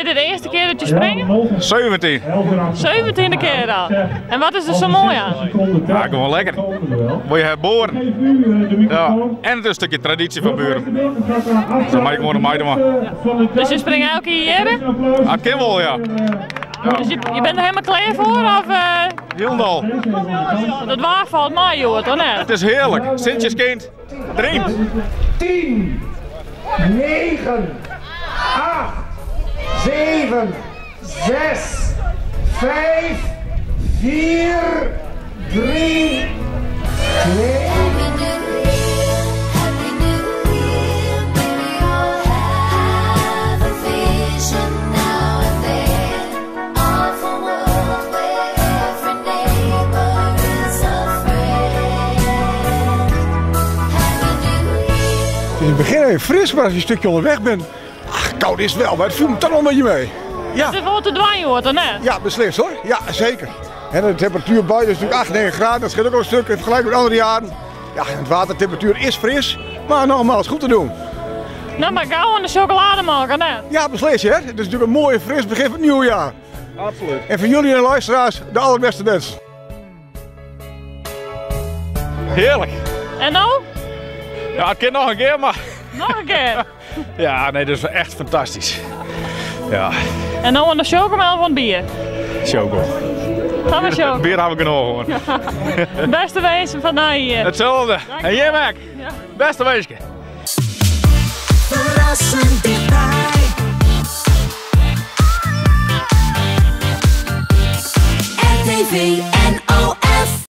Dit is de earste kear dat je springe? 17. 17e kear al. En wat is der sa moai oan? Ja, gewoan lekker. Word je herboren. Ja. En it is in stikje tradysje fan Burum. Dus dan mei ik gewoan meidwaan. Dus je springe elke jier? Ah, it kin wol, ja. Dus je bent der helemaal klear foar? Of, Hielendal. Dat waar falt mei hjoed, of net? It is hearlik. Sintsje skynt. Dream. 10, 9, 8, 7, 6, 5, 4, 3, 2. Happy New Year, baby, I'll have a vision now and then of a world where every neighbor is a friend. Happy New Year. In het begin even fris, maar als je een stukje onderweg bent, ach, koud is het wel, maar het viel me toch nog een beetje mee. Ja. Het is wel te dwaan, hoor, toch net? Ja, beslist hoor. Ja, zeker. En de temperatuur buiten is natuurlijk 8, 9 graden, dat scheelt ook al een stuk in vergelijking met andere jaren. Ja, het watertemperatuur is fris, maar nogmaals, goed te doen. Nou, maar gauw aan de chocolade maken, hè? Ja, beslist hè. Het is natuurlijk een mooi fris begin van het nieuwe jaar. Absoluut. En voor jullie en de luisteraars, de allerbeste wens. Heerlijk. En nou? Ja, het kan nog een keer, maar... Nog een keer? Ja, nee, dat is echt fantastisch. Ja. En nou aan de chocomel van het bier? Choco. Dan maar choco. Bier hebben we genoeg hoor. Ja. Beste wensen van mij hier. Hetzelfde. En jij Mac. Ja. Beste wensen. Verrassend dichtbij. RTV.